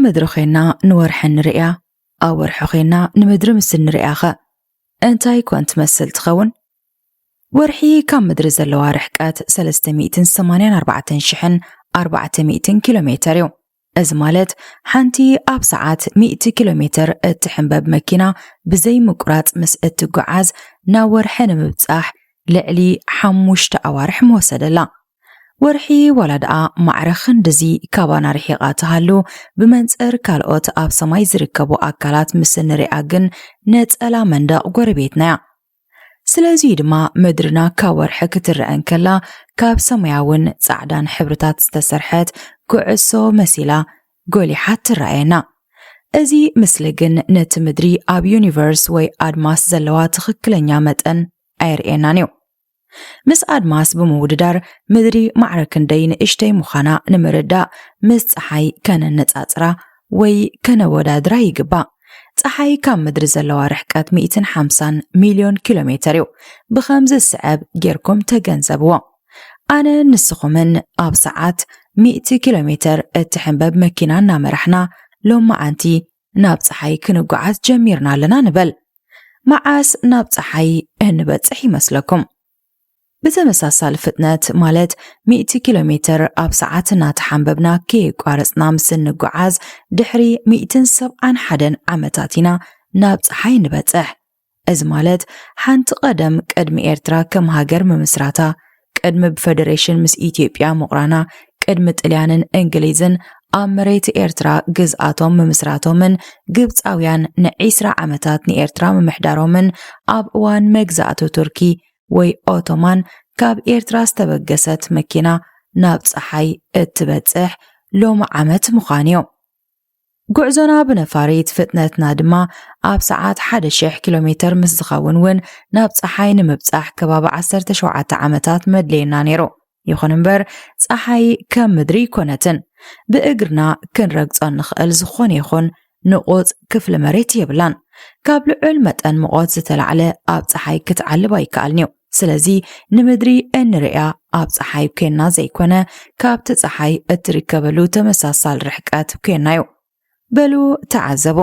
ምድሪ ኮይና ንወርሒ ንርእያ፣ ኣብ ወርሒ ኮይና ንምድሪ ምስ እንርእያ ኸ እንታይ ኮን ትመስል ትኸውን? ወርሒ ካብ ምድሪ ዘለዋ ርሕቀት ሰለስተ ሚእትን ሰማንያን ኣርባዕተን ሽሕን ኣርባዕተ ሚእትን ኪሎ ሜተር እዩ። እዚ ማለት ሓንቲ ኣብ ሰዓት ሚእቲ ኪሎ ሜተር እትሕንበብ መኪና ብዘይ ምቁራጽ ምስ እትጓዓዝ ናብ ወርሒ ንምብጻሕ ልዕሊ ሓሙሽተ ኣዋርሕ ምወሰደላ። ወርሒ ዋላ ደኣ ማዕረ ክንድዚ ካባና ርሒቓ ትሃሉ፣ ብመንጽር ካልኦት ኣብ ሰማይ ዝርከቡ ኣካላት ምስ እንሪኣ ግን ነጸላ መንደቕ ጎረቤትና እያ። ስለዚ ድማ ምድርና ካብ ወርሒ ክትረአ እንከላ ካብ ሰማያውን ጻዕዳን ሕብርታት ዝተሰርሐት ኩዕሶ መሲላ ጎሊሓ ትረኣየና። እዚ ምስሊ ግን ነቲ ምድሪ ኣብ ዩኒቨርስ ወይ ኣድማስ ዘለዋ ትኽክለኛ መጠን ኣየርእየናን እዩ። ምስ ኣድማስ ብምውድዳር ምድሪ ማዕረ ክንደይ ንእሽተይ ምዃና ንምርዳእ ምስ ጸሓይ ከነነጻጽራ ወይ ከነወዳድራ ይግባእ። ጸሓይ ካብ ምድሪ ዘለዋ ርሕቀት ሚእትን ሓምሳን ሚልዮን ኪሎ ሜተር እዩ። ብኸምዚ ዝስዕብ ጌርኩም ተገንዘብዎ። ኣነ ንስኹምን ኣብ ሰዓት ሚእቲ ኪሎ ሜተር እትሕንበብ መኪና እናመራሕና ሎማዓንቲ ናብ ጸሓይ ክንጓዓዝ ጀሚርና ኣለና ንበል። መዓስ ናብ ጸሓይ እንበጽሕ ይመስለኩም? ብተመሳሳሊ ፍጥነት፣ ማለት ሚእቲ ኪሎ ሜተር ኣብ ሰዓት እናተሓንበብና ከየቋረጽና ምስ እንጓዓዝ፣ ድሕሪ ሚእትን ሰብዓን ሓደን ዓመታት ኢና ናብ ጸሓይ ንበጽሕ። እዚ ማለት ሓንቲ ቀደም ቅድሚ ኤርትራ ከም ሃገር ምምስራታ፣ ቅድሚ ብፈደሬሽን ምስ ኢትዮጵያ ምቑራና፣ ቅድሚ ጥልያንን እንግሊዝን ኣብ መሬት ኤርትራ ግዝኣቶም ምምስራቶምን ግብጻውያን ንዒስራ ዓመታት ንኤርትራ ምምሕዳሮምን ኣብ እዋን መግዛእቲ ቱርኪ ወይ ኦቶማን ካብ ኤርትራ ዝተበገሰት መኪና ናብ ጸሓይ እትበጽሕ ሎሚ ዓመት ምዃን እዩ። ጉዕዞና ብነፋሪት፣ ፍጥነትና ድማ ኣብ ሰዓት ሓደ ሽሕ ኪሎ ሜተር ምስ ዝኸውን እውን ናብ ጸሓይ ንምብጻሕ ከባቢ ዓሰርተ ሸውዓተ ዓመታት መድለየና ነይሩ። ይኹን እምበር ጸሓይ ከም ምድሪ ኣይኮነትን። ብእግርና ክንረግጾ እንኽእል ዝኾነ ይኹን ንቑጽ ክፍሊ መሬት የብላን። ካብ ልዑል መጠን ሙቐት ዝተላዕለ ኣብ ጸሓይ ክትዓልብ ኣይከኣልን እዩ። ስለዚ ንምድሪ እንርእያ ኣብ ጸሓይ ኮይና ዘይኮነ ካብቲ ጸሓይ እትርከበሉ ተመሳሳሊ ርሕቀት ኮይና እዩ። በሉ ተዓዘቡ።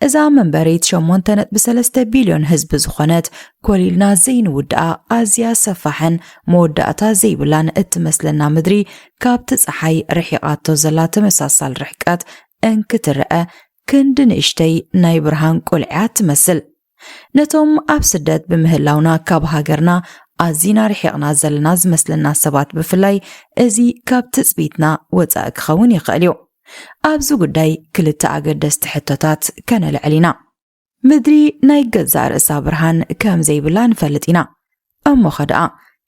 እዛ መንበሪት ሸሞንተ ነጥቢ ሰለስተ ቢልዮን ህዝቢ ዝኾነት ኮሊልና ዘይንውድኣ ኣዝያ ሰፋሕን መወዳእታ ዘይብላን እትመስለና ምድሪ ካብቲ ጸሓይ ርሒቓቶ ዘላ ተመሳሳሊ ርሕቀት እንክትረአ ክንዲ ንእሽተይ ናይ ብርሃን ቁልዒ እያ ትመስል። ነቶም ኣብ ስደት ብምህላውና ካብ ሃገርና ኣዚና ርሒቕና ዘለና ዝመስለና ሰባት ብፍላይ እዚ ካብ ትጽቢትና ወጻኢ ክኸውን ይኽእል እዩ። ኣብዚ ጉዳይ ክልተ ኣገደስቲ ሕቶታት ከነልዕል ኢና። ምድሪ ናይ ገዛእ ርእሳ ብርሃን ከም ዘይብላ ንፈልጥ ኢና። እሞኸ ደኣ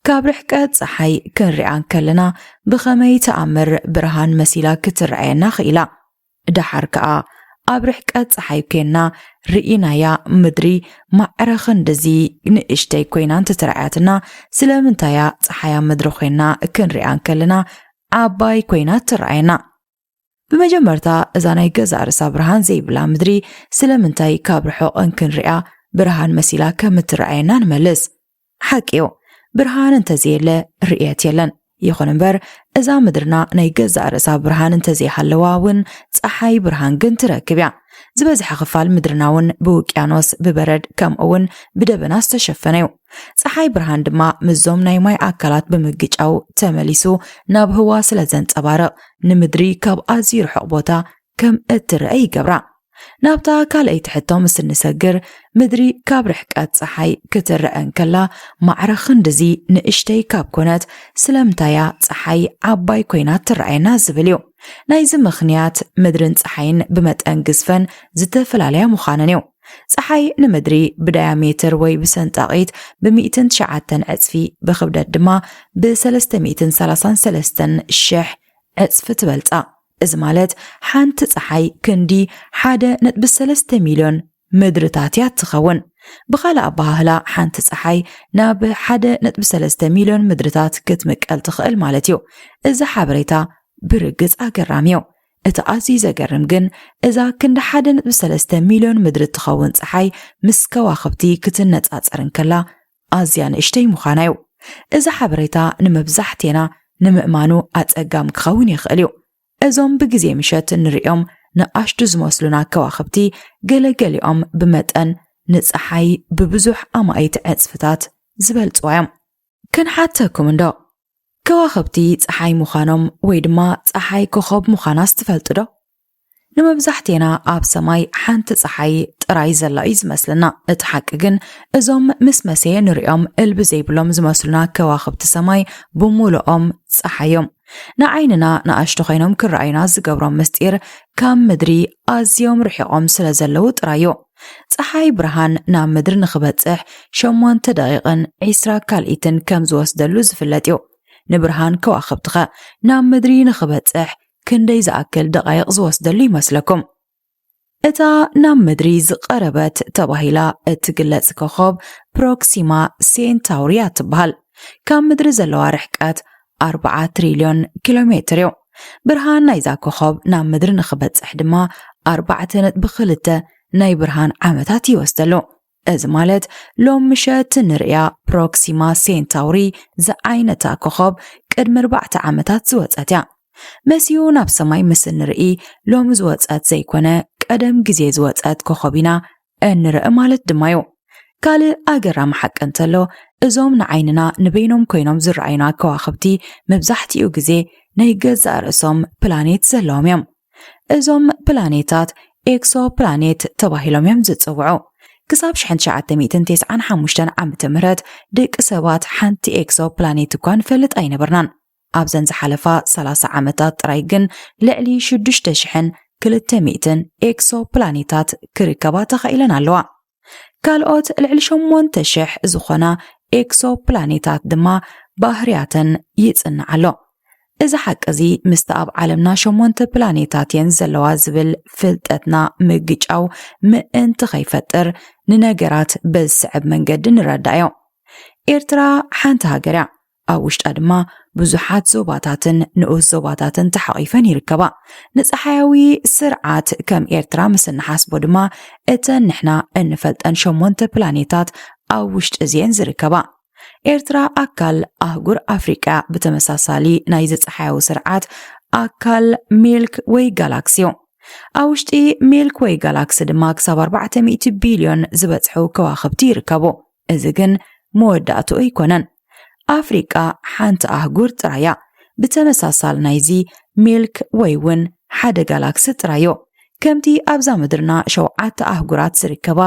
ካብ ርሕቀት ጸሓይ ክንሪኣ እንከለና ብኸመይ ተኣምር ብርሃን መሲላ ክትረኣየና ኽኢላ? ደሓር ከኣ ኣብ ርሕቀት ጸሓይ ኴንና ርኢናያ ምድሪ ማዕረ ክንድዚ ንእሽተይ ኮይና እንተተራእያትና ስለምንታይ እያ ጸሓይ ኣብ ምድሪ ኮይና ክንሪኣ እንከለና ዓባይ ኮይና ትረኣየና? ብመጀመርታ እዛ ናይ ገዛእ ርእሳ ብርሃን ዘይብላ ምድሪ ስለምንታይ ካብ ርሑቕ እንክንሪኣ ብርሃን መሲላ ከም እትረኣየና ንመልስ። ሓቂ እዩ፣ ብርሃን እንተዘየለ ርእየት የለን። ይኹን እምበር እዛ ምድርና ናይ ገዛእ ርእሳ ብርሃን እንተዘይሃለዋ እውን ጸሓይ ብርሃን ግን ትረክብ እያ። ዝበዝሐ ክፋል ምድርና እውን ብውቅያኖስ፣ ብበረድ፣ ከምኡ እውን ብደበና ዝተሸፈነ እዩ። ጸሓይ ብርሃን ድማ ምስዞም ናይ ማይ ኣካላት ብምግጫው ተመሊሱ ናብ ህዋ ስለ ዘንጸባርቕ ንምድሪ ካብ ኣዝዩ ርሑቕ ቦታ ከም እትረአ ይገብራ። ናብታ ካልኣይቲ ሕቶ ምስ እንሰግር፣ ምድሪ ካብ ርሕቀት ጸሓይ ክትረአ እንከላ ማዕረ ክንድዚ ንእሽተይ ካብ ኮነት ስለምንታይ እያ ጸሓይ ዓባይ ኮይና ትረኣየና ዝብል እዩ። ናይዚ ምኽንያት ምድርን ጸሓይን ብመጠን ግዝፈን ዝተፈላለያ ምዃነን እዩ። ጸሓይ ንምድሪ ብዳያሜትር ወይ ብሰንጣቒት ብሚእትን ትሽዓተን ዕጽፊ፣ ብኽብደት ድማ ብሰለስተ ሚእትን ሰላሳን ሰለስተን ሽሕ ዕጽፊ ትበልጻ። እዚ ማለት ሓንቲ ጸሓይ ክንዲ ሓደ ነጥቢ ሰለስተ ሚልዮን ምድርታት እያ ትኸውን። ብኻልእ ኣበሃህላ ሓንቲ ጸሓይ ናብ ሓደ ነጥቢ ሰለስተ ሚልዮን ምድርታት ክትምቀል ትኽእል ማለት እዩ። እዚ ሓበሬታ ብርግጽ ኣገራሚ እዩ። እቲ ኣዝዩ ዘገርም ግን እዛ ክንዲ ሓደ ነጥቢ ሰለስተ ሚልዮን ምድሪ እትኸውን ጸሓይ ምስ ከዋኽብቲ ክትነጻጸር እንከላ ኣዝያ ንእሽተይ ምዃና እዩ። እዚ ሓበሬታ ንመብዛሕቴና ንምእማኑ ኣጸጋሚ ክኸውን ይኽእል እዩ። እዞም ብግዜ ምሸት እንርእዮም ንኣሽቱ ዝመስሉና ከዋኽብቲ ገለገሊኦም ብመጠን ንፀሓይ ብብዙሕ ኣማኢት ዕፅፍታት ዝበልፅዋ እዮም። ክንሓተኩም እንዶ፣ ከዋኽብቲ ፀሓይ ምዃኖም ወይ ድማ ፀሓይ ኮኸብ ምዃናስ ትፈልጡ ዶ? ንመብዛሕቴና ኣብ ሰማይ ሓንቲ ፀሓይ ጥራይ ዘላ እዩ ዝመስለና። እቲ ሓቂ ግን እዞም ምስ መሰየ ንሪኦም እልቢ ዘይብሎም ዝመስሉና ከዋኽብቲ ሰማይ ብምሉኦም ፀሓይ እዮም። ንዓይንና ንኣሽቱ ኮይኖም ክረኣዩና ዝገብሮም ምስጢር ካብ ምድሪ ኣዝዮም ርሒቖም ስለ ዘለዉ ጥራይ እዩ። ፀሓይ ብርሃን ናብ ምድሪ ንኽበፅሕ ሸሞንተ ደቂቕን ዒስራ ካልኢትን ከም ዝወስደሉ ዝፍለጥ እዩ። ንብርሃን ከዋኽብትኸ ናብ ምድሪ ንኽበፅሕ ክንደይ ዝኣክል ደቓይቕ ዝወስደሉ ይመስለኩም? እታ ናብ ምድሪ ዝቐረበት ተባሂላ እትግለጽ ኮኸብ ፕሮክሲማ ሴንታውሪ እያ ትበሃል። ካብ ምድሪ ዘለዋ ርሕቀት ኣርባዓ ትሪልዮን ኪሎ ሜትር እዩ። ብርሃን ናይዛ ኮኸብ ናብ ምድሪ ንኽበጽሕ ድማ ኣርባዕተ ነጥቢ ክልተ ናይ ብርሃን ዓመታት ይወስደሉ። እዚ ማለት ሎም ምሸት ንርእያ ፕሮክሲማ ሴንታውሪ ዝዓይነታ ኮኸብ ቅድሚ ኣርባዕተ ዓመታት ዝወጸት እያ። መሲዩ ናብ ሰማይ ምስ እንርኢ ሎሚ ዝወጸት ዘይኮነ ቀደም ግዜ ዝወጸት ኮኸብ ኢና እንርኢ ማለት ድማ እዩ። ካልእ ኣገራሚ ሓቂ እንተሎ እዞም ንዓይንና ንበይኖም ኮይኖም ዝረኣዩና ከዋኽብቲ መብዛሕትኡ ግዜ ናይ ገዛእ ርእሶም ፕላኔት ዘለዎም እዮም። እዞም ፕላኔታት ኤክሶ ፕላኔት ተባሂሎም እዮም ዝጽውዑ። ክሳብ ሽሕን ትሽዓተ ሚእትን ተስዓን ሓሙሽተን ዓመተ ምህረት ደቂ ሰባት ሓንቲ ኤክሶ ፕላኔት እኳ ንፈልጥ ኣይነበርናን። ኣብዘን ዝሓለፋ ሰላሳ ዓመታት ጥራይ ግን ልዕሊ ሽዱሽተ ሽሕን ክልተ ሚእትን ኤክሶ ፕላኔታት ክርከባ ተኻኢለን ኣለዋ። ካልኦት ልዕሊ ሸሞንተ ሽሕ ዝኾና ኤክሶ ፕላኔታት ድማ ባህርያተን ይጽናዕ ኣሎ። እዚ ሓቂ እዚ ምስቲ ኣብ ዓለምና ሸሞንተ ፕላኔታት እየን ዘለዋ ዝብል ፍልጠትና ምግጫው ምእንቲ ከይፈጥር ንነገራት በዝስዕብ መንገዲ ንረዳእዮ። ኤርትራ ሓንቲ ሃገር እያ። ኣብ ውሽጣ ድማ ብዙሓት ዞባታትን ንኡስ ዞባታትን ተሓቒፈን ይርከባ። ንፀሓያዊ ስርዓት ከም ኤርትራ ምስ እንሓስቦ ድማ እተን ንሕና እንፈልጠን ሸሞንተ ፕላኔታት ኣብ ውሽጢ እዚኤን ዝርከባ። ኤርትራ ኣካል ኣህጉር ኣፍሪቃ ብተመሳሳሊ ናይዚ ፀሓያዊ ስርዓት ኣካል ሚልክ ወይ ጋላክሲ እዩ። ኣብ ውሽጢ ሚልክ ወይ ጋላክሲ ድማ ክሳብ ኣርባዕተ ሚእቲ ቢልዮን ዝበፅሑ ከዋኽብቲ ይርከቡ። እዚ ግን መወዳእትኡ ኣይኮነን። ኣፍሪቃ ሓንቲ ኣህጉር ጥራይ እያ። ብተመሳሳል ናይዚ ሚልክ ወይ እውን ሓደ ጋላክሲ ጥራይ እዩ። ከምቲ ኣብዛ ምድርና ሸውዓተ ኣህጉራት ዝርከባ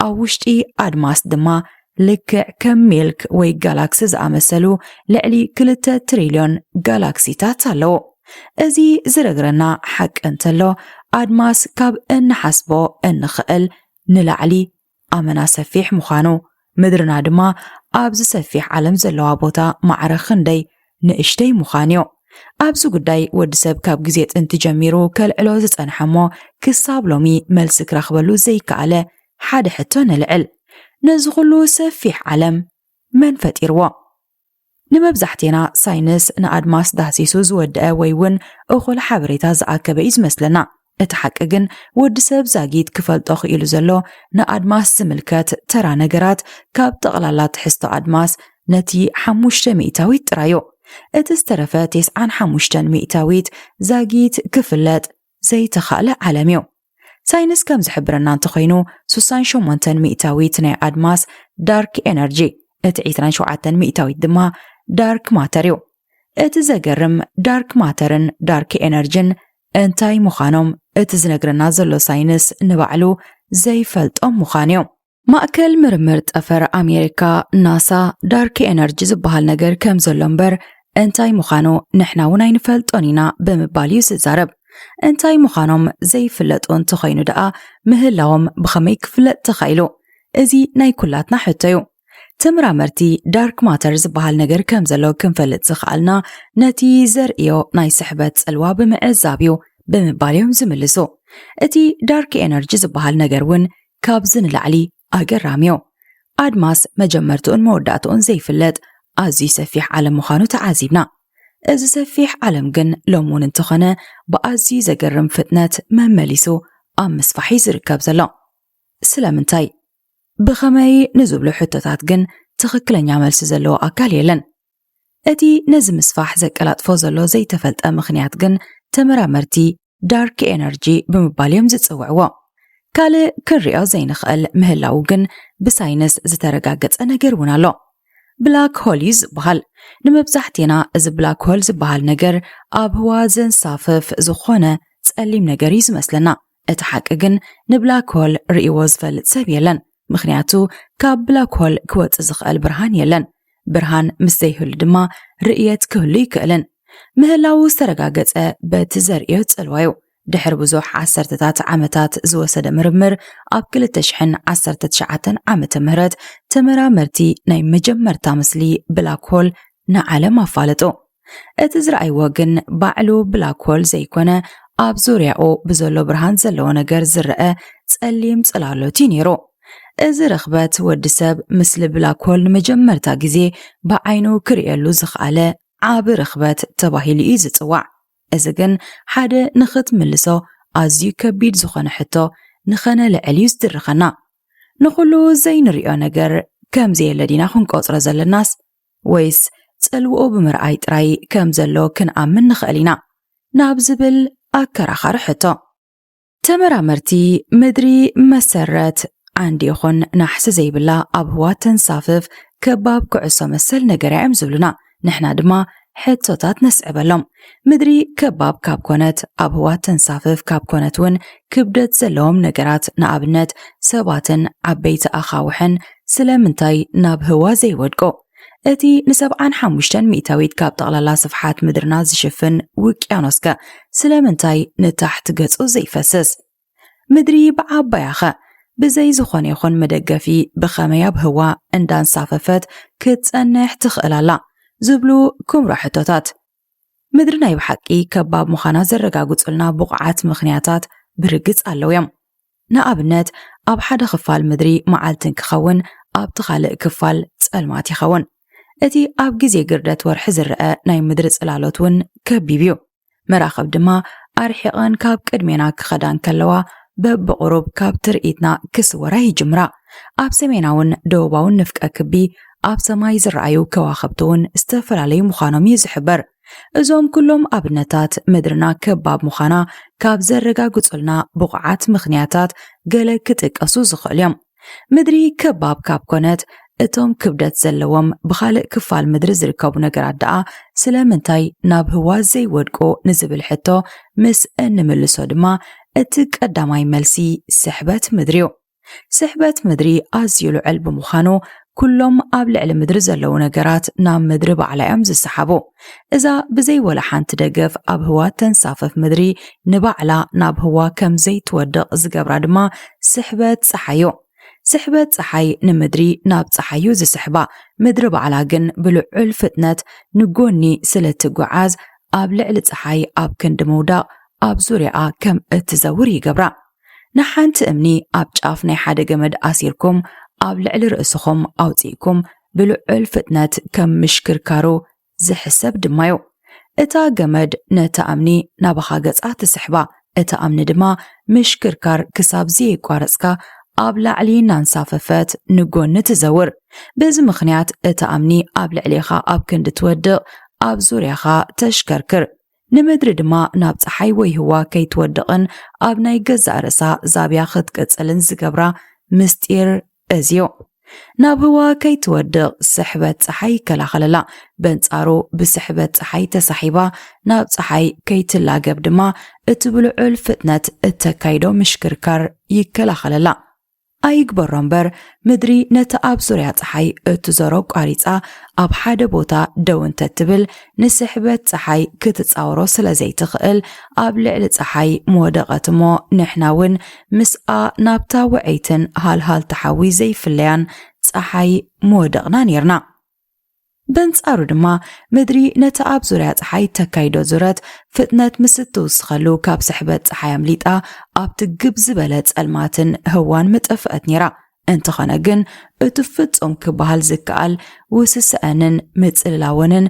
ኣብ ውሽጢ ኣድማስ ድማ ልክዕ ከም ሚልክ ወይ ጋላክሲ ዝኣመሰሉ ልዕሊ ክልተ ትሪልዮን ጋላክሲታት ኣለዉ። እዚ ዝረግረና ሓቂ እንተሎ ኣድማስ ካብ እንሓስቦ እንኽእል ንላዕሊ ኣመና ሰፊሕ ምዃኑ፣ ምድርና ድማ ኣብዚ ሰፊሕ ዓለም ዘለዋ ቦታ ማዕረ ክንደይ ንእሽተይ ምዃን እዩ። ኣብዚ ጉዳይ ወዲ ሰብ ካብ ግዜ ጥንቲ ጀሚሩ ከልዕሎ ዝጸንሐ እሞ ክሳብ ሎሚ መልሲ ክረኽበሉ ዘይከኣለ ሓደ ሕቶ ነልዕል። ነዚ ኩሉ ሰፊሕ ዓለም መን ፈጢርዎ? ንመብዛሕቴና ሳይንስ ንኣድማስ ዳህሲሱ ዝወደአ ወይ እውን እኹል ሓበሬታ ዝኣከበ እዩ ዝመስለና። እቲ ሓቂ ግን ወዲ ሰብ ዛጊት ክፈልጦ ክኢሉ ዘሎ ንኣድማስ ዝምልከት ተራ ነገራት ካብ ጠቕላላ ትሕዝቶ ኣድማስ ነቲ ሓሙሽተ ሚእታዊት ጥራይ እዩ። እቲ ዝተረፈ ተስዓን ሓሙሽተን ሚእታዊት ዛጊት ክፍለጥ ዘይተኻእለ ዓለም እዩ። ሳይንስ ከም ዝሕብረና እንተኾይኑ ስሳን ሸሞንተን ሚእታዊት ናይ ኣድማስ ዳርክ ኤነርጂ፣ እቲ ዒስራን ሸውዓተን ሚእታዊት ድማ ዳርክ ማተር እዩ። እቲ ዘገርም ዳርክ ማተርን ዳርክ ኤነርጅን እንታይ ምዃኖም እቲ ዝነግረና ዘሎ ሳይንስ ንባዕሉ ዘይፈልጦም ምዃኑ እዩ። ማእከል ምርምር ጠፈር ኣሜሪካ ናሳ ዳርክ ኤነርጂ ዝበሃል ነገር ከም ዘሎ እምበር እንታይ ምዃኑ ንሕና እውን ኣይንፈልጦን ኢና ብምባል እዩ ዝዛረብ። እንታይ ምዃኖም ዘይፍለጡ እንተኾይኑ ደኣ ምህላዎም ብኸመይ ክፍለጥ ተኻኢሉ? እዚ ናይ ኩላትና ሕቶ እዩ። ተመራመርቲ ዳርክ ማተር ዝበሃል ነገር ከም ዘሎ ክንፈልጥ ዝኸኣልና ነቲ ዘርእዮ ናይ ስሕበት ጽልዋ ብምዕዛብ እዩ ብምባል እዮም ዝምልሱ። እቲ ዳርክ ኤነርጂ ዝበሃል ነገር እውን ካብዚ ንላዕሊ ኣገራሚ እዩ። ኣድማስ መጀመርትኡን መወዳእትኡን ዘይፍለጥ ኣዝዩ ሰፊሕ ዓለም ምዃኑ ተዓዚብና። እዚ ሰፊሕ ዓለም ግን ሎሚ እውን እንተኾነ ብኣዝዩ ዘገርም ፍጥነት መመሊሱ ኣብ ምስፋሕ እዩ ዝርከብ ዘሎ። ስለምንታይ? ብኸመይ ንዝብሉ ሕቶታት ግን ትኽክለኛ መልሲ ዘለዎ ኣካል የለን። እቲ ነዚ ምስፋሕ ዘቀላጥፎ ዘሎ ዘይተፈልጠ ምኽንያት ግን ተመራመርቲ ዳርክ ኤነርጂ ብምባል እዮም ዝጽውዕዎ። ካልእ ክንሪኦ ዘይንኽእል ምህላዉ ግን ብሳይንስ ዝተረጋገጸ ነገር እውን ኣሎ። ብላክ ሆል እዩ ዝበሃል። ንመብዛሕትና እዚ ብላክ ሆል ዝበሃል ነገር ኣብ ህዋ ዘንሳፍፍ ዝኾነ ጸሊም ነገር እዩ ዝመስለና። እቲ ሓቂ ግን ንብላክ ሆል ርእይዎ ዝፈልጥ ሰብ የለን። ምኽንያቱ ካብ ብላክ ሆል ክወጽእ ዝኽእል ብርሃን የለን። ብርሃን ምስ ዘይህሉ ድማ ርእየት ክህሉ ይክእልን። ምህላዉ ዝተረጋገጸ በቲ ዘርእዮ ጽልዋ እዩ። ድሕሪ ብዙሕ ዓሰርተታት ዓመታት ዝወሰደ ምርምር፣ ኣብ ክልተ ሽሕን ዓሰርተ ትሽዓተን ዓመተ ምህረት ተመራመርቲ ናይ መጀመርታ ምስሊ ብላክ ሆል ንዓለም ኣፋለጡ። እቲ ዝረኣይዎ ግን ባዕሉ ብላክ ሆል ዘይኮነ፣ ኣብ ዙርያኡ ብዘሎ ብርሃን ዘለዎ ነገር ዝረአ ጸሊም ጽላሎት እዩ ነይሩ። እዚ ርኽበት ወዲ ሰብ ምስሊ ብላክ ሆል ንመጀመርታ ግዜ ብዓይኑ ክርእየሉ ዝኸኣለ ዓቢ ርኽበት ተባሂሉ እዩ ዝጽዋዕ። እዚ ግን ሓደ ንኽትምልሶ ኣዝዩ ከቢድ ዝኾነ ሕቶ ንኸነልዕል እዩ ዝድርኸና። ንኹሉ ዘይንርእዮ ነገር ከም ዘየለ ዲና ክንቆጽሮ ዘለናስ፣ ወይስ ጽልውኡ ብምርኣይ ጥራይ ከም ዘሎ ክንኣምን ንኽእል ኢና? ናብ ዝብል ኣከራኻሪ ሕቶ። ተመራመርቲ ምድሪ መሰረት ዓንዲ ይኹን ናሕሲ ዘይብላ ኣብ ህዋ ተንሳፍፍ ከባብ ኩዕሶ መሰል ነገር እዮም ዝብሉና። ንሕና ድማ ሕቶታት ነስዕበሎም። ምድሪ ከባብ ካብ ኮነት፣ ኣብ ህዋ ተንሳፍፍ ካብ ኮነት እውን ክብደት ዘለዎም ነገራት፣ ንኣብነት ሰባትን ዓበይቲ ኣኻውሕን፣ ስለምንታይ ናብ ህዋ ዘይወድቁ? እቲ ንሰብዓን ሓሙሽተን ሚእታዊት ካብ ጠቕላላ ስፍሓት ምድርና ዝሽፍን ውቅያኖስከ ስለምንታይ ንታሕቲ ገጹ ዘይፈስስ? ምድሪ ብዓባያኸ ብዘይ ዝኾነ ይኹን መደገፊ ብኸመይ ኣብ ህዋ እንዳንሳፈፈት ክትጸንሕ ትኽእል ኣላ? ዝብሉ ክምሮ ሕቶታት። ምድሪ ናይ ብሓቂ ከባብ ምዃና ዘረጋግጹልና ብቑዓት ምኽንያታት ብርግጽ ኣለዉ እዮም። ንኣብነት፣ ኣብ ሓደ ክፋል ምድሪ መዓልቲ እንክኸውን፣ ኣብቲ ካልእ ክፋል ጸልማት ይኸውን። እቲ ኣብ ግዜ ግርደት ወርሒ ዝረአ ናይ ምድሪ ጽላሎት እውን ከቢብ እዩ። መራኽብ ድማ ኣርሒቐን ካብ ቅድሜና ክኸዳ እንከለዋ፣ በብቑሩብ ካብ ትርኢትና ክስወራ ይጅምራ። ኣብ ሰሜናውን ደቡባውን ንፍቀ ክቢ ኣብ ሰማይ ዝረኣዩ ከዋኽብቲ እውን ዝተፈላለዩ ምዃኖም እዩ ዝሕበር። እዞም ኩሎም ኣብነታት፣ ምድርና ከባብ ምዃና ካብ ዘረጋግጹልና ብቑዓት ምኽንያታት ገለ ክጥቀሱ ዝኽእሉ እዮም። ምድሪ ከባብ ካብ ኮነት፣ እቶም ክብደት ዘለዎም ብኻልእ ክፋል ምድሪ ዝርከቡ ነገራት ደኣ ስለምንታይ ናብ ህዋ ዘይወድቁ ንዝብል ሕቶ ምስ እንምልሶ ድማ፣ እቲ ቀዳማይ መልሲ ስሕበት ምድሪ እዩ። ስሕበት ምድሪ ኣዝዩ ልዑል ብምዃኑ፣ ኩሎም ኣብ ልዕሊ ምድሪ ዘለዉ ነገራት ናብ ምድሪ ባዕላ እዮም ዝሰሓቡ። እዛ ብዘይ ወላ ሓንቲ ደገፍ ኣብ ህዋ ተንሳፍፍ ምድሪ ንባዕላ ናብ ህዋ ከም ዘይትወድቕ ዝገብራ ድማ ስሕበት ጸሓይ እዩ። ስሕበት ጸሓይ ንምድሪ ናብ ጸሓይ እዩ ዝስሕባ። ምድሪ ባዕላ ግን ብልዑል ፍጥነት ንጎኒ ስለ እትጓዓዝ፣ ኣብ ልዕሊ ጸሓይ ኣብ ክንዲ ምውዳቕ ኣብ ዙርያኣ ከም እትዘውር ይገብራ። ንሓንቲ እምኒ ኣብ ጫፍ ናይ ሓደ ገመድ ኣሲርኩም ኣብ ልዕሊ ርእስኹም ኣውጺእኩም ብልዑል ፍጥነት ከም ምሽክርካሩ ዝሕሰብ ድማ እዩ። እታ ገመድ ነታ እምኒ ናባኻ ገጻ ትስሕባ። እታ እምኒ ድማ ምሽክርካር ክሳብ ዘየቋረጽካ ኣብ ላዕሊ እናንሳፈፈት ንጎኒ ትዘውር። በዚ ምኽንያት እታ እምኒ ኣብ ልዕሌኻ ኣብ ክንዲ ትወድቕ ኣብ ዙርያኻ ተሽከርክር። ንምድሪ ድማ ናብ ጸሓይ ወይ ህዋ ከይትወድቕን ኣብ ናይ ገዛእ ርእሳ ዛብያ ክትቅጽልን ዝገብራ ምስጢር እዚ እዩ። ናብ ህዋ ከይትወድቕ ስሕበት ጸሓይ ይከላኸለላ። በንጻሩ ብስሕበት ጸሓይ ተሳሒባ ናብ ጸሓይ ከይትላገብ ድማ እቲ ብልዑል ፍጥነት እተካይዶ ምሽክርካር ይከላኸለላ። ኣይግበሮ እምበር፣ ምድሪ ነቲ ኣብ ዙርያ ጸሓይ እትዞሮ ቋሪጻ ኣብ ሓደ ቦታ ደው እንተትብል፣ ንስሕበት ጸሓይ ክትጻወሮ ስለ ዘይትኽእል፣ ኣብ ልዕሊ ጸሓይ ምወደቐት እሞ፣ ንሕና እውን ምስኣ ናብታ ውዕይትን ሃልሃልቲ ሓዊ ዘይፍለያን ጸሓይ ምወደቕና ኔርና። በንጻሩ ድማ፣ ምድሪ ነቲ ኣብ ዙርያ ጸሓይ ተካይዶ ዙረት ፍጥነት ምስ እትውስኸሉ፣ ካብ ስሕበት ጸሓይ ኣምሊጣ ኣብቲ ግብ ዝበለ ጸልማትን ህዋን ምጠፍአት ኔራ። እንተኾነ ግን፣ እቲ ፍጹም ክበሃል ዝከኣል ውስስአንን ምጽልላወንን፣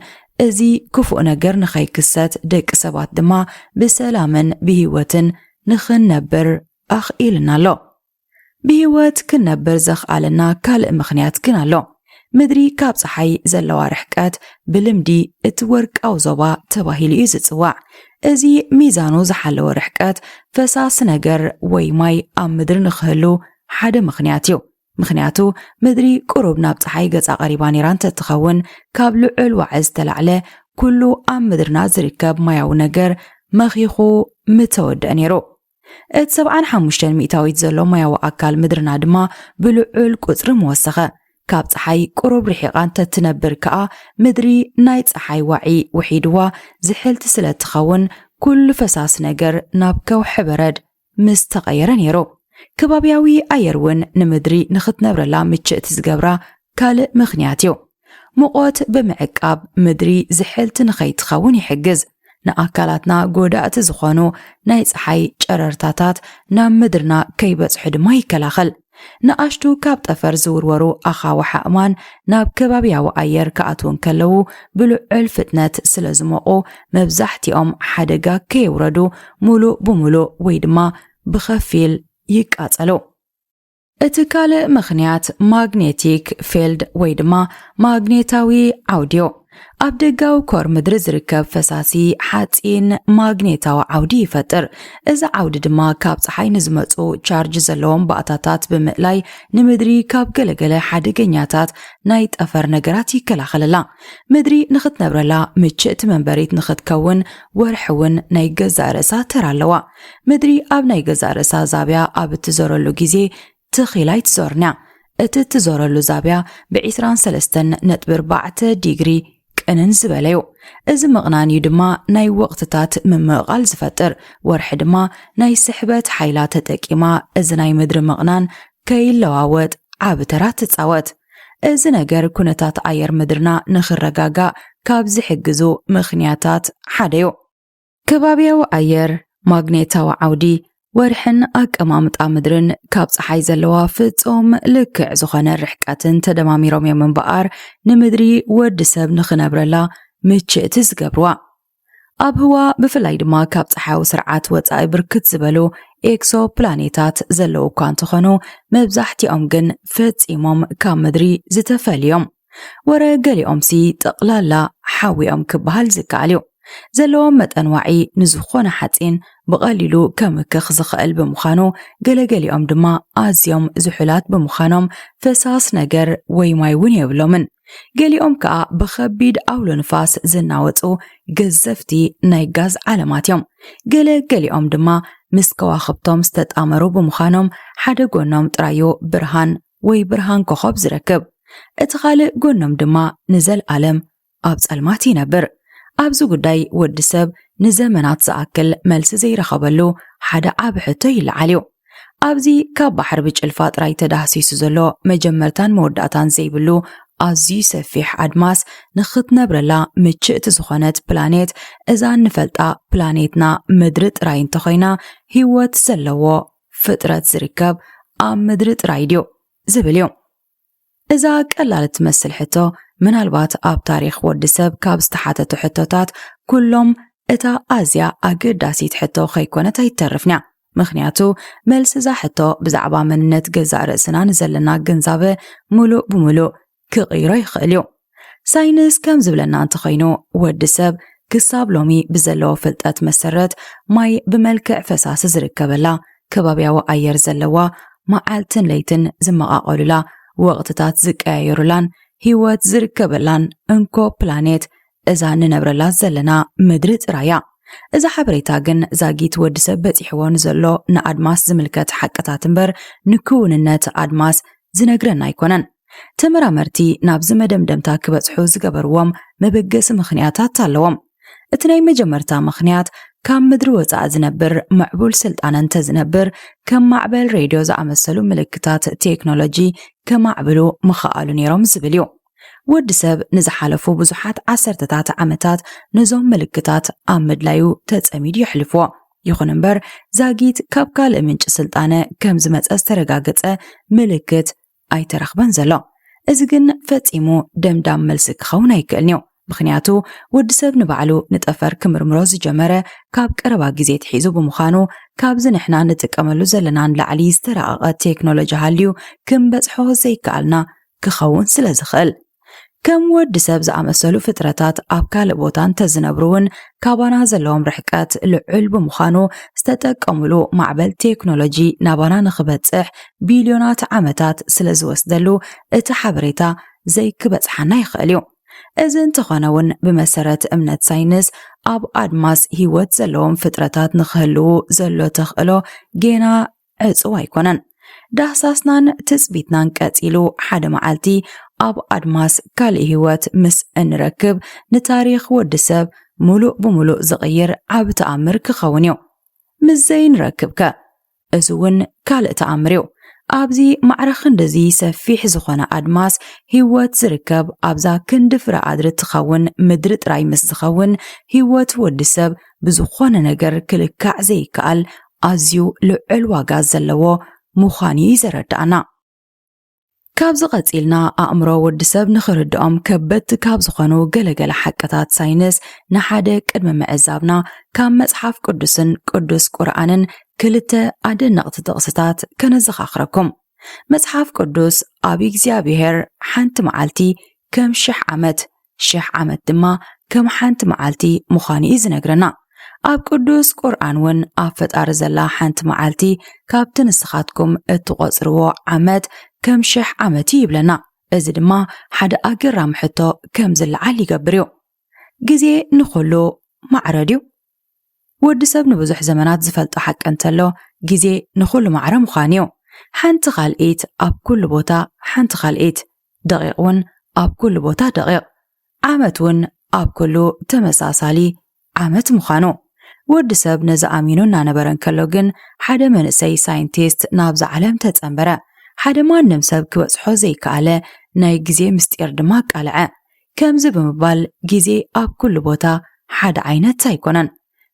እዚ ክፉእ ነገር ንኸይክሰት፣ ደቂ ሰባት ድማ ብሰላምን ብህይወትን ንኽንነብር ኣኽኢልና ኣሎ። ብህይወት ክንነብር ዘኽኣለና ካልእ ምኽንያት ግን ኣሎ። ምድሪ ካብ ፀሓይ ዘለዋ ርሕቀት ብልምዲ እቲ ወርቃዊ ዞባ ተባሂሉ እዩ ዝፅዋዕ። እዚ ሚዛኑ ዝሓለወ ርሕቀት ፈሳሲ ነገር ወይ ማይ ኣብ ምድሪ ንክህሉ ሓደ ምኽንያት እዩ። ምኽንያቱ ምድሪ ቁሩብ ናብ ፀሓይ ገፃ ቀሪባ ነይራ እንተትኸውን፣ ካብ ልዑል ዋዒ ዝተላዕለ ኩሉ ኣብ ምድርና ዝርከብ ማያዊ ነገር መኺኹ ምተወደአ ነይሩ። እቲ ሰብዓን ሓሙሽተን ሚእታዊት ዘሎ ማያዊ ኣካል ምድርና ድማ ብልዑል ቁፅሪ ምወሰኸ። ካብ ፀሓይ ቁሩብ ርሒቓ እንተትነብር ከኣ፣ ምድሪ ናይ ፀሓይ ዋዒ ውሒድዋ ዝሕልቲ ስለ እትኸውን፣ ኩሉ ፈሳሲ ነገር ናብ ከውሒ በረድ ምስ ተቐየረ ነይሩ። ከባብያዊ ኣየር እውን ንምድሪ ንኽትነብረላ ምችእቲ ዝገብራ ካልእ ምኽንያት እዩ። ሙቐት ብምዕቃብ ምድሪ ዝሕልቲ ንኸይትኸውን ይሕግዝ። ንኣካላትና ጎዳእቲ ዝኾኑ ናይ ጸሓይ ጨረርታታት ናብ ምድርና ከይበጽሑ ድማ ይከላኸል። ንኣሽቱ ካብ ጠፈር ዝውርወሩ ኣኻውሕ ኣእማን ናብ ከባብያዊ ኣየር ክኣትዉ እንከለዉ ብልዑል ፍጥነት ስለ ዝሞቑ መብዛሕትኦም ሓደጋ ከየውረዱ ሙሉእ ብሙሉእ ወይ ድማ ብኸፊል ይቃጸሉ። እቲ ካልእ ምኽንያት ማግኔቲክ ፌልድ ወይ ድማ ማግኔታዊ ዓውዲዮ። ኣብ ደጋዊ ኮር ምድሪ ዝርከብ ፈሳሲ ሓጺን ማግኔታዊ ዓውዲ ይፈጥር። እዚ ዓውዲ ድማ ካብ ጸሓይ ንዝመጹ ቻርጅ ዘለዎም ባእታታት ብምእላይ ንምድሪ ካብ ገለገለ ሓደገኛታት ናይ ጠፈር ነገራት ይከላኸለላ። ምድሪ ንኽትነብረላ ምችእቲ መንበሪት ንኽትከውን ወርሒ እውን ናይ ገዛእ ርእሳ ተራ ኣለዋ። ምድሪ ኣብ ናይ ገዛእ ርእሳ ዛብያ ኣብ እትዞረሉ ግዜ ትኺላ ኣይትዞርንያ። እቲ እትዞረሉ ዛብያ ብ ዕስራን ሰለስተን ነጥቢ ኣርባዕተ ዲግሪ ቅንን ዝበለዩ። እዚ ምቕናን እዩ ድማ ናይ ወቕትታት ምምቕቓል ዝፈጥር። ወርሒ ድማ ናይ ስሕበት ሓይላ ተጠቂማ እዚ ናይ ምድሪ ምቕናን ከይለዋወጥ ዓቢ ተራ ትጻወት። እዚ ነገር ኩነታት ኣየር ምድርና ንኽረጋጋእ ካብ ዝሕግዙ ምኽንያታት ሓደ እዩ። ከባብያዊ ኣየር፣ ማግኔታዊ ዓውዲ፣ ወርሕን ኣቀማምጣ ምድርን ካብ ጸሓይ ዘለዋ ፍጹም ልክዕ ዝኾነ ርሕቀትን ተደማሚሮም እዮም እምበኣር ንምድሪ ወዲ ሰብ ንኽነብረላ ምችእቲ ዝገብርዋ። ኣብ ህዋ ብፍላይ ድማ ካብ ጸሓያዊ ስርዓት ወጻኢ ብርክት ዝበሉ ኤክሶ ፕላኔታት ዘለዉ እኳ እንተኾኑ መብዛሕትኦም ግን ፈጺሞም ካብ ምድሪ ዝተፈልዮም። ወረ ገሊኦምሲ ጠቕላላ ሓዊኦም ክበሃል ዝከኣል እዩ። ዘለዎም መጠን ዋዒ ንዝኾነ ሓፂን ብቐሊሉ ከምክኽ ዝኽእል ብምዃኑ ገለገሊኦም ድማ ኣዝዮም ዝሑላት ብምዃኖም ፈሳስ ነገር ወይ ማይ እውን የብሎምን። ገሊኦም ከኣ ብኸቢድ ኣውሎ ንፋስ ዝናወጹ ገዘፍቲ ናይ ጋዝ ዓለማት እዮም። ገለ ገሊኦም ድማ ምስ ከዋኽብቶም ዝተጣመሩ ብምዃኖም ሓደ ጎኖም ጥራዩ ብርሃን ወይ ብርሃን ኮኾብ ዝረክብ። እቲ ካልእ ጎኖም ድማ ንዘልኣለም ኣብ ጸልማት ይነብር። ኣብዚ ጉዳይ ወዲ ሰብ ንዘመናት ዝኣክል መልሲ ዘይረኸበሉ ሓደ ዓቢ ሕቶ ይለዓል እዩ። ኣብዚ ካብ ባሕሪ ብጭልፋ ጥራይ ተዳህሲሱ ዘሎ መጀመርታን መወዳእታን ዘይብሉ ኣዝዩ ሰፊሕ ኣድማስ ንኽትነብረላ ምችእቲ ዝኾነት ፕላኔት እዛ እንፈልጣ ፕላኔትና ምድሪ ጥራይ እንተኾይና ህይወት ዘለዎ ፍጥረት ዝርከብ ኣብ ምድሪ ጥራይ ድዩ ዝብል እዩ። እዛ ቀላል እትመስል ሕቶ ምናልባት ኣብ ታሪኽ ወዲ ሰብ ካብ ዝተሓተቱ ሕቶታት ኩሎም እታ ኣዝያ ኣገዳሲት ሕቶ ከይኮነት ኣይትተርፍን እያ። ምኽንያቱ መልሲ እዛ ሕቶ ብዛዕባ መንነት ገዛእ ርእስና ንዘለና ግንዛበ ሙሉእ ብሙሉእ ክቕይሮ ይኽእል እዩ። ሳይንስ ከም ዝብለና እንተኾይኑ ወዲ ሰብ ክሳብ ሎሚ ብዘለዎ ፍልጠት መሰረት ማይ ብመልክዕ ፈሳሲ ዝርከበላ ከባብያዊ ኣየር ዘለዋ መዓልትን ለይትን ዝመቓቐሉላ ወቕትታት ዝቀያየሩላን ህይወት ዝርከበላን እንኮ ፕላኔት እዛ ንነብረላ ዘለና ምድሪ ጥራይ እያ። እዛ ሓበሬታ ግን ዛጊት ወዲ ሰብ በፂሕዎ ንዘሎ ንኣድማስ ዝምልከት ሓቅታት እምበር ንክውንነት ኣድማስ ዝነግረና ኣይኮነን። ተመራመርቲ ናብዚ መደምደምታ ክበፅሑ ዝገበርዎም መበገሲ ምኽንያታት ኣለዎም። እቲ ናይ መጀመርታ ምኽንያት ካብ ምድሪ ወፃኢ ዝነብር ምዕቡል ስልጣነ እንተዝነብር ከም ማዕበል ሬድዮ ዝኣመሰሉ ምልክታት ቴክኖሎጂ ከማዕብሉ ምኸኣሉ ነይሮም ዝብል እዩ። ወዲ ሰብ ንዝሓለፉ ብዙሓት ዓሰርተታት ዓመታት ነዞም ምልክታት ኣብ ምድላዩ ተጸሚዱ የሕልፍዎ። ይኹን እምበር ዛጊት ካብ ካልእ ምንጪ ስልጣነ ከም ዝመጸ ዝተረጋገጸ ምልክት ኣይተረኽበን ዘሎ። እዚ ግን ፈጺሙ ደምዳም መልሲ ክኸውን ኣይክእልን እዩ። ምኽንያቱ ወዲ ሰብ ንባዕሉ ንጠፈር ክምርምሮ ዝጀመረ ካብ ቀረባ ግዜ ትሒዙ ብምዃኑ ካብዚ ንሕና ንጥቀመሉ ዘለና ንላዕሊ ዝተራቐቐ ቴክኖሎጂ ሃልዩ ክንበጽሖ ዘይከኣልና ክኸውን ስለ ዝኽእል። ከም ወዲ ሰብ ዝኣመሰሉ ፍጥረታት ኣብ ካልእ ቦታ እንተዝነብሩ እውን፣ ካባና ዘለዎም ርሕቀት ልዑል ብምዃኑ፣ ዝተጠቀሙሉ ማዕበል ቴክኖሎጂ ናባና ንኽበጽሕ ቢልዮናት ዓመታት ስለ ዝወስደሉ፣ እቲ ሓበሬታ ዘይክበጽሓና ይኽእል እዩ። እዚ እንተኾነ እውን፣ ብመሰረት እምነት ሳይንስ፣ ኣብ ኣድማስ ህይወት ዘለዎም ፍጥረታት ንኽህልዉ ዘሎ ተኽእሎ ጌና ዕጹው ኣይኮነን። ዳህሳስናን ትጽቢትናን ቀጺሉ፣ ሓደ መዓልቲ ኣብ ኣድማስ ካልእ ህይወት ምስ እንረክብ፣ ንታሪኽ ወዲ ሰብ ምሉእ ብምሉእ ዝቕይር ዓቢ ተኣምር ክኸውን እዩ። ምስ ዘይንረክብከ? እዚ እውን ካልእ ተኣምር እዩ። ኣብዚ ማዕረ ክንድዚ ሰፊሕ ዝኾነ ኣድማስ ህይወት ዝርከብ፣ ኣብዛ ክንዲ ፍረ ኣድሪ ትኸውን ምድሪ ጥራይ ምስ ዝኸውን፣ ህይወት ወዲ ሰብ ብዝኾነ ነገር ክልካዕ ዘይከኣል ኣዝዩ ልዑል ዋጋ ዘለዎ ምዃኑ እዩ ዘረድኣና። ካብዚ ቀጺልና፣ ኣእምሮ ወዲ ሰብ ንኽርድኦም ከበድቲ ካብ ዝኾኑ ገለገለ ሓቅታት ሳይንስ ንሓደ ቅድሚ ምዕዛብና፣ ካብ መጽሓፍ ቅዱስን ቅዱስ ቁርኣንን ክልተ ኣደነቕቲ ጥቕስታት ከነዘኻኽረኩም። መጽሓፍ ቅዱስ፣ ኣብ እግዚኣብሔር ሓንቲ መዓልቲ ከም ሽሕ ዓመት፣ ሽሕ ዓመት ድማ ከም ሓንቲ መዓልቲ ምዃኑ እዩ ዝነግረና። ኣብ ቅዱስ ቁርኣን እውን፣ ኣብ ፈጣሪ ዘላ ሓንቲ መዓልቲ ካብቲ ንስኻትኩም እትቖጽርዎ ዓመት ከም ሽሕ ዓመት እዩ ይብለና። እዚ ድማ ሓደ ኣገራሚ ሕቶ ከም ዝለዓል ይገብር እዩ። ግዜ ንኹሉ ማዕረ ድዩ? ወዲ ሰብ ንብዙሕ ዘመናት ዝፈልጦ ሓቂ እንተሎ፣ ግዜ ንኹሉ ማዕረ ምዃኑ እዩ። ሓንቲ ካልኢት ኣብ ኩሉ ቦታ ሓንቲ ካልኢት፣ ደቂቕ እውን ኣብ ኩሉ ቦታ ደቂቕ፣ ዓመት እውን ኣብ ኩሉ ተመሳሳሊ ዓመት ምዃኑ። ወዲ ሰብ ነዚ ኣሚኑ እናነበረ እንከሎ ግን፣ ሓደ መንእሰይ ሳይንቲስት ናብዛ ዓለም ተጸንበረ። ሓደ ማንም ሰብ ክበጽሖ ዘይከኣለ ናይ ግዜ ምስጢር ድማ ኣቃልዐ። ከምዚ ብምባል፣ ግዜ ኣብ ኩሉ ቦታ ሓደ ዓይነት ኣይኮነን።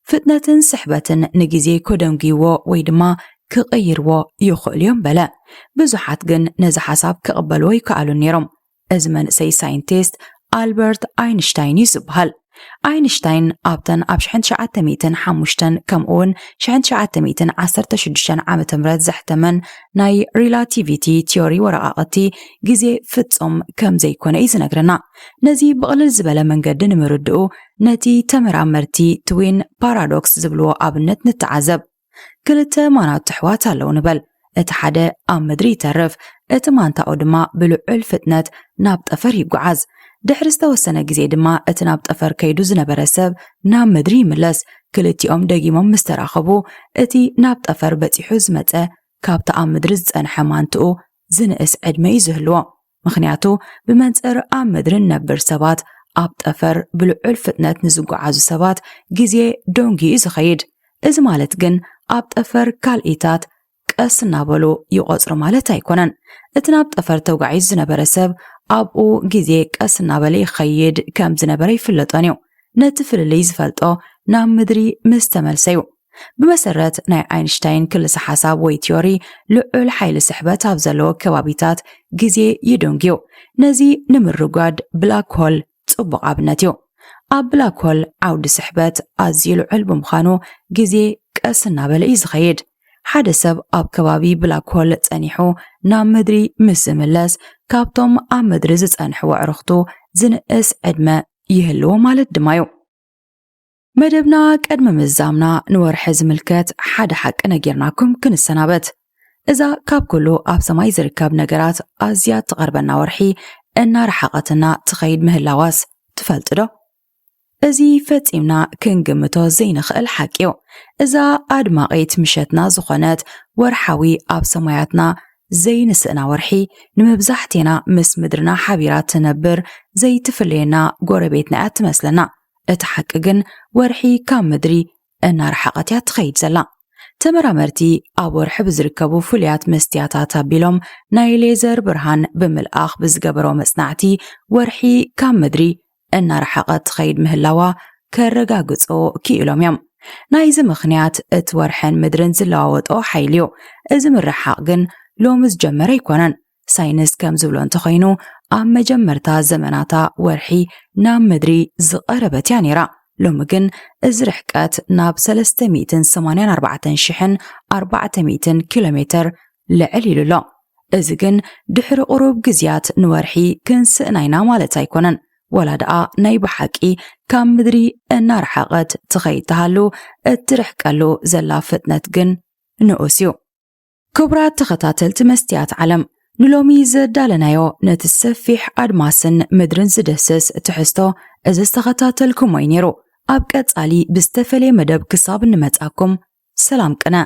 ፍጥነትን ስሕበትን ንግዜ ከደንጉይዎ ወይ ድማ ክቕይርዎ ይኽእሉ እዮም በለ። ብዙሓት ግን ነዚ ሓሳብ ክቕበልዎ ይከኣሉን ነይሮም። እዚ መንእሰይ ሳይንቲስት ኣልበርት ኣይንሽታይን እዩ ዝበሃል። ኣይንሽታይን ኣብተን ኣብ ሽሕን ትሽዓተ ሚእትን ሓሙሽተን ከምኡውን ሽሕን ትሽዓተ ሚእትን ዓሰርተ ሽዱሽተን ዓመተ ምህረት ዘሕተመን ናይ ሪላቲቪቲ ቲዮሪ ወረቓቕቲ፣ ግዜ ፍጹም ከም ዘይኮነ እዩ ዝነግረና። ነዚ ብቕልል ዝበለ መንገዲ ንምርድኡ፣ ነቲ ተመራመርቲ ትዊን ፓራዶክስ ዝብልዎ ኣብነት ንተዓዘብ። ክልተ ማናቱ ኣሕዋት ኣለዉ ንበል። እቲ ሓደ ኣብ ምድሪ ይተርፍ፣ እቲ ማንታኡ ድማ ብልዑል ፍጥነት ናብ ጠፈር ይጓዓዝ። ድሕሪ ዝተወሰነ ግዜ ድማ፣ እቲ ናብ ጠፈር ከይዱ ዝነበረ ሰብ ናብ ምድሪ ይምለስ። ክልቲኦም ደጊሞም ምስ ተራኸቡ፣ እቲ ናብ ጠፈር በጺሑ ዝመጸ፣ ካብቲ ኣብ ምድሪ ዝጸንሐ ማንትኡ ዝንእስ ዕድመ እዩ ዝህልዎ። ምኽንያቱ፣ ብመንጽር ኣብ ምድሪ ንነብር ሰባት፣ ኣብ ጠፈር ብልዑል ፍጥነት ንዝጓዓዙ ሰባት ግዜ ደንጉዩ እዩ ዝኸይድ። እዚ ማለት ግን፣ ኣብ ጠፈር ካልኢታት ቀስ እናበሉ ይቖጽሩ ማለት ኣይኮነን። እቲ ናብ ጠፈር ተጓዒዙ ዝነበረ ሰብ፣ ኣብኡ ግዜ ቀስ እናበለ ይኸይድ ከም ዝነበረ ይፍለጦን እዩ። ነቲ ፍልልይ ዝፈልጦ፣ ናብ ምድሪ ምስ ተመልሰ እዩ። ብመሰረት ናይ ኣይንሽታይን ክልሰ ሓሳብ ወይ ቲዮሪ፣ ልዑል ሓይሊ ስሕበት ኣብ ዘለዎ ከባቢታት ግዜ ይደንጉዩ። ነዚ ንምርጓድ ብላክ ሆል ጽቡቕ ኣብነት እዩ። ኣብ ብላክ ሆል ዓውዲ ስሕበት ኣዝዩ ልዑል ብምዃኑ፣ ግዜ ቀስ እናበለ እዩ ዝኸይድ። ሓደ ሰብ ኣብ ከባቢ ብላክ ሆል ጸኒሑ ናብ ምድሪ ምስ ዝምለስ፣ ካብቶም ኣብ ምድሪ ዝጸንሑ ኣዕሩኽቱ ዝንእስ ዕድመ ይህልዎ ማለት ድማ እዩ። መደብና ቅድሚ ምዝዛምና፣ ንወርሒ ዝምልከት ሓደ ሓቂ ነጊርናኩም ክንሰናበት። እዛ ካብ ኩሉ ኣብ ሰማይ ዝርከብ ነገራት ኣዝያ ትቐርበና ወርሒ እናረሓቐትና ትኸይድ ምህላዋስ ትፈልጡ ዶ? እዚ ፈጺምና ክንግምቶ ዘይንኽእል ሓቂ እዩ። እዛ ኣድማቒት ምሸትና ዝኾነት ወርሓዊ ኣብ ሰማያትና ዘይንስእና ወርሒ፣ ንመብዛሕቴና ምስ ምድርና ሓቢራ ትነብር ዘይትፍለየና ጎረቤትና እያ ትመስለና። እቲ ሓቂ ግን፣ ወርሒ ካብ ምድሪ እናረሓቐት እያ ትኸይድ ዘላ። ተመራመርቲ ኣብ ወርሒ ብዝርከቡ ፍሉያት መስትያታት ኣቢሎም ናይ ሌዘር ብርሃን ብምልኣኽ ብዝገበሮ መጽናዕቲ፣ ወርሒ ካብ ምድሪ እናረሓቐት ትኸይድ ምህላዋ ከረጋግጹ ክኢሎም እዮም። ናይዚ ምኽንያት፣ እቲ ወርሕን ምድርን ዝለዋወጦ ሓይሊ እዩ። እዚ ምርሓቕ ግን ሎሚ ዝጀመረ ኣይኮነን። ሳይንስ ከም ዝብሎ እንተኾይኑ፣ ኣብ መጀመርታ ዘመናታ ወርሒ ናብ ምድሪ ዝቐረበት እያ ነይራ። ሎሚ ግን እዚ ርሕቀት ናብ ሰለስተ ሚእትን ሰማንያን ኣርባዕተን ሽሕን ኣርባዕተ ሚእትን ኪሎ ሜትር ልዕል ኢሉ ኣሎ። እዚ ግን ድሕሪ ቁሩብ ግዜያት ንወርሒ ክንስእና ኢና ማለት ኣይኮነን። ወላ ደኣ ናይ ብሓቂ ካብ ምድሪ እናረሓቐት ትኸይድ ተሃሉ፣ እትርሕቀሉ ዘላ ፍጥነት ግን ንኡስ እዩ። ክቡራት ተኸታተልቲ መስትያት ዓለም፣ ንሎሚ ዘዳለናዮ ነቲ ሰፊሕ ኣድማስን ምድርን ዝድህስስ ትሕዝቶ እዚ ዝተኸታተልኩሞ እዩ ነይሩ። ኣብ ቀጻሊ ብዝተፈለየ መደብ ክሳብ እንመጻኩም፣ ሰላም ቅነ።